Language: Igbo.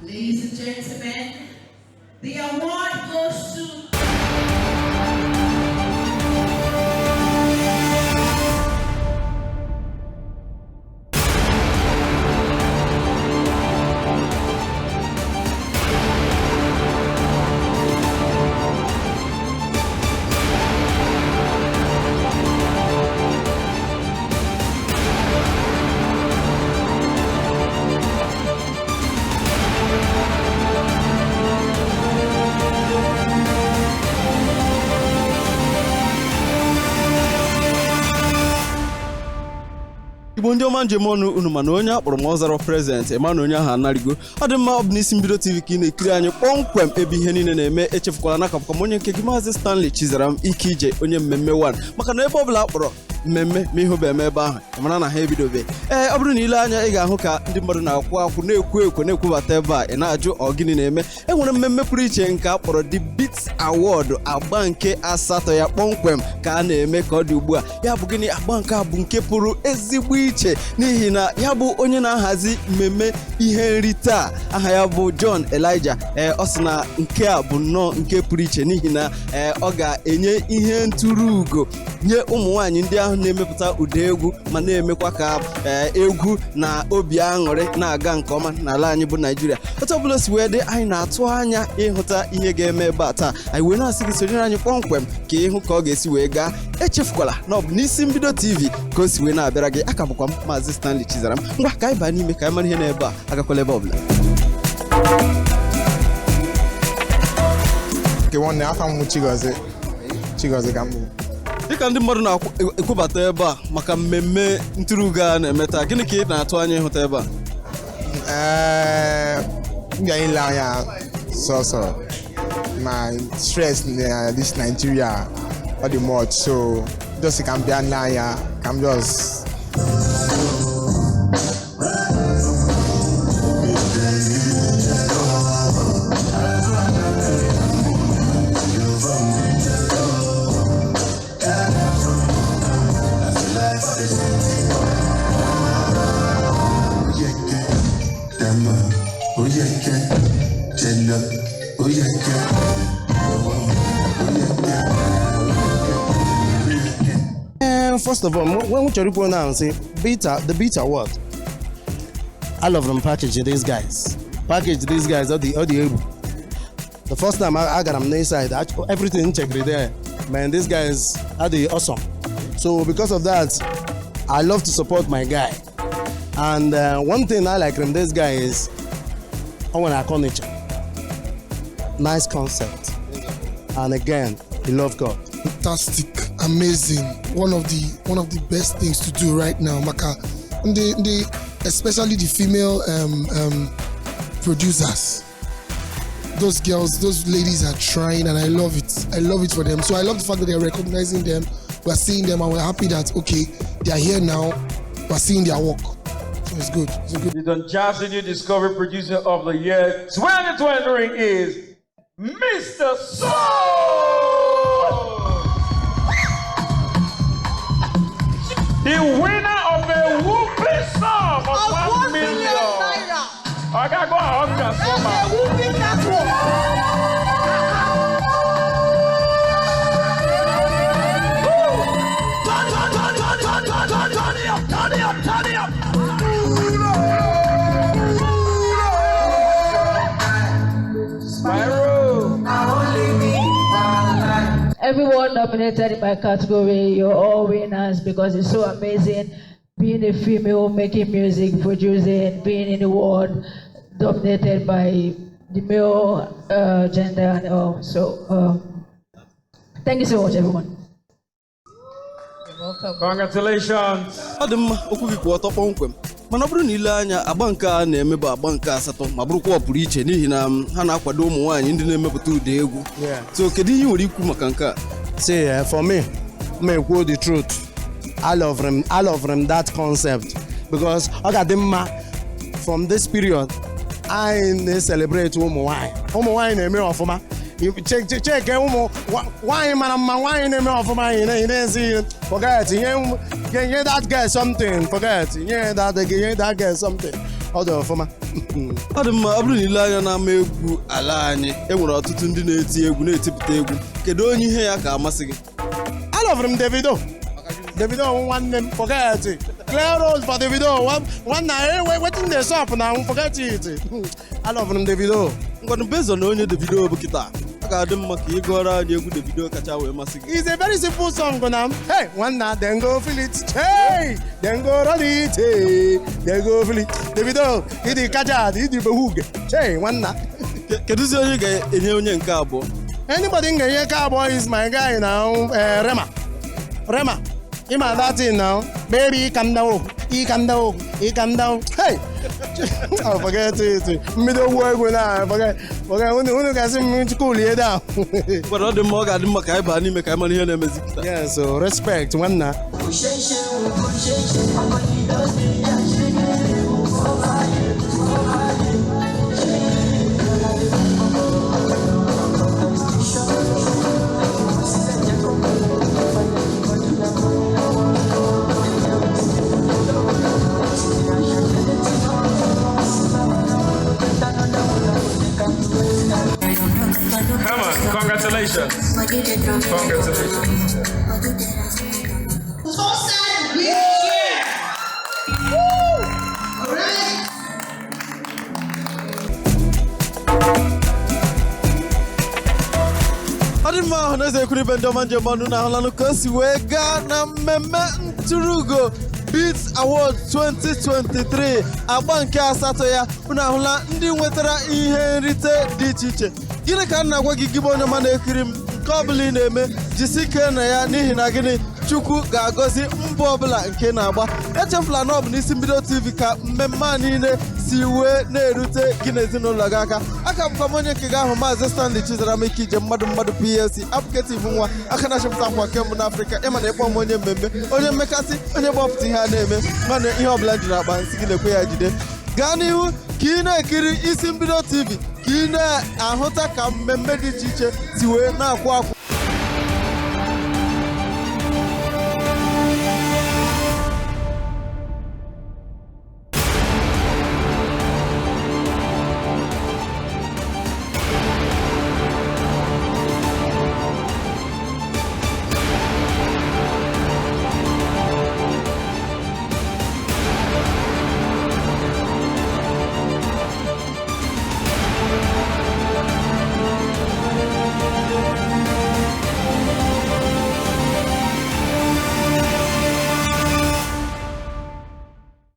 Ladies and gentlemen, the award goes to Igbo ndị ọma, njem ọnụ unu, mana onye akpọrọ ma ọ zara present, ịma na onye ahụ anarịgo. Ọ dị mma, ọ bụ n'Isi Mbido TV ka ị na-ekiri anyị kpọmkwem ebe ihe niile na-eme. Echefukwala na akapụkwa m onye nke gị, Maazị Stanley Chizaram Ike Ije, onye mmemme 1, maka na ebe ọbụla akpọrọ mmemme ma ịhụba eme ebe ahụ, ị mara na ha ebidobe. Ee, ọ bụrụ na ile anya, ị ga-ahụ ka ndị mmadụ na-akwụ akwụ, na-ekwo ekwo, na-ekwubata ebe a. Ị na-ajụ ọ gịnị na-eme? E nwere mmemme pụrụ iche nke a kpọrọ The Beat Award, agba nke asatọ ya kpọmkwem ka a na-eme ka ọ dị ugbu a. Ya bụ gịnị? Agba nke a bụ nke pụrụ ezigbo iche, n'ihi na ya bụ onye na-ahazi mmemme ihe nrite a, aha ya bụ John Elijah. Ee, ọ sị na nke a bụ nnọọ nke pụrụ iche, n'ihi na ee, ọ ga-enye ihe ntụrụ ugo nye ụmụ nwaanyị ndị ahụ na-emepụta ụda egwu ma na-emekwa ka ee, egwu na obi aṅụrị na-aga nke ọma n'ala anyị bụ Naijiria. Otu ọbụla si wee dị, anyị na-atụ anya ịhụta ihe ga-eme ebe a taa. Anyị wee na-asị gị sonyere anyị kpọmkwem ka ịhụ ka ọ ga-esi wee gaa. Echefukwala na ọ bụ n'Isi Mbido TV ka o si wee na-abịara gị. Aka bụkwa m Maazị Stanley Chizaram. Ngwa, ka anyị baa n'ime ka anyị mara ihe n'ebe a. Agakwala ebe ọbụla. Nke nwanne, afa m Chigozie, Chigozie ka m bụ. Dịka ndị mmadụ na-ekwubata ebe a maka mmemme ntụrụugo a na-eme taa, gịnị ka ị na-atụ anya ịhụta ebe a? Ee, m bịa ile anya sọsọ ma stress na this Nigeria ọ dị much, so just ka m bịa nle anya, ka m just Oyeke, Jella, Oyeke, Oyeke, Oyeke. First of all, when we chọrọ now say Beta, the Beat Award. I love them package these guys. Package these guys all the egwu. The first time I got them inside, everything checked there. Man, these guys are the awesome. So because of that, I love to support my guy. And one thing I like from this guy is I want to nature. Nice concept. And again, he love God. Fantastic, amazing, one of the best things to do right now, maka ndị especially the female producers. Those girls, those ladies are trying, and I love it. I love it for them. So I love the fact that they're recognizing them. We're seeing them, and we're happy that, okay, they are here now. We're seeing their work, so it's good. It's a good. The Don Jazzy New Discovery Producer of the Year 2023 is Mr. Soul! The winner of a whooping sum of Of 1 1 million million. naira. I gotta go and hug That's transformer. a whooping that one. Turn, turn, turn, turn, turn, turn, turn, turn it up, turn it up, turn it up. Spyro. Everyone nominated in my category, you're all winners because it's so amazing being a female, making music, producing, being in the world dominated by the male gender and all. So thank you so much, everyone. You're welcome. Congratulations. Ọ dị mma, okwu gị kwụ ọtọ kpọmkwem. Mana ọ bụrụ na ile anya, agba nke a na-eme bụ agba nke asatọ, ma bụrụkwa ọ pụrụ iche, n'ihi na ha na-akwado ụmụ nwaanyị ndị na-emepụta ụda egwu. So kedu ihe ị nwere ikwu maka nke a? See, for me, may quote the truth. I love him. I love him that concept because ọ ga-adị mma from this period anyị na-celebrate ụmụ nwanyị. Ụmụ nwanyị na-eme ọfụma. Check ụmụ nwanyị mara mma, nwanyị na-eme ọfụma, anyị na-ezi forget nye nye that girl something, forget nye that girl something. Ọ dị ọfụma. Ọ dị mma. Ọ bụrụ na ile anya n'ama egwu ala anyị, e nwere ọtụtụ ndị na-eti egwu, na-etipụta egwu. Kedu onye ihe ya ka amasị gị? Alọvụrụ m Davido. Davido nwanne m, forget it. Clear road for Davido. Nwanna, wetin dey sup na, forget it. Alọvụrụ m Davido. Ngwanụ, bezo na onye Davido bụ kịta, ọ ga-adị mma ka ị gụọrọ anyị egwu Davido kacha wee masị gị. It's a very simple song now. Hey, nwanna, then go feel it. Hey, then go run it. Hey, then go feel it. Davido, ịdị kaja, ịdị behuge. Hey, nwanna. Kedụzi onye ga-enye onye nke abụọ? Anybody ga-enye nke abụọ is my guy now, Rema. Rema. Ịma that thing now. Baby, calm down. E calm down. E calm down. Hey! Oh, forget it. Mbido egwu egwu na forget. Forget unu ga-asị m cool ya down. Ngwanụ, ọ dị mma. Ọ ga-adị mma ka anyị baa n'ime ka anyị mara ihe na-emezi kịta. Yeah, so respect, nwanna. Come on, congratulations. Congratulations. Sponsored wheelchair. Woo! All right. Ọ dị mma. Ahụ na eze ekwuru ibe, ndị ọma njem ọnụ na ahụlanụ ka o si wee gaa na mmemme ntụrụugo Beats Award 2023, agba nke asatọ ya. Unu ahụla ndị nwetara ihe nrite dị iche iche. Gịnị ka m na-agwa gị, gị bụ onye ọma na-ekiri m? Nke ọbụla ị na-eme, jisi ike na ya, n'ihi na gịnị? Chukwu ga-agọzi mbọ ọbụla nke na-agba. Echefula na ọ bụ n'Isi Mbido TV ka mmemme a niile si wee na-erute gị na ezinụlọ gị aka. Aka bụkwa m onye nke gị ahụ, Maazị Stanley Chizaram Ike Ije, mmadụ mmadụ PLC apụketiv nwa aka na-achọpụta akwa kemgbe n'Afrịka. Ịma na ịkpọ m onye mmemme, onye mmekasị, onye gbọpụta ihe a na-eme. Mana ihe ọbụla m jiri akpa nsị gị na-ekwe ya jide. Gaa n'ihu ka ị na-ekiri Isi Mbido TV, ka ị na-ahụta ka mmemme dị iche iche si wee na-akwụ akwụ.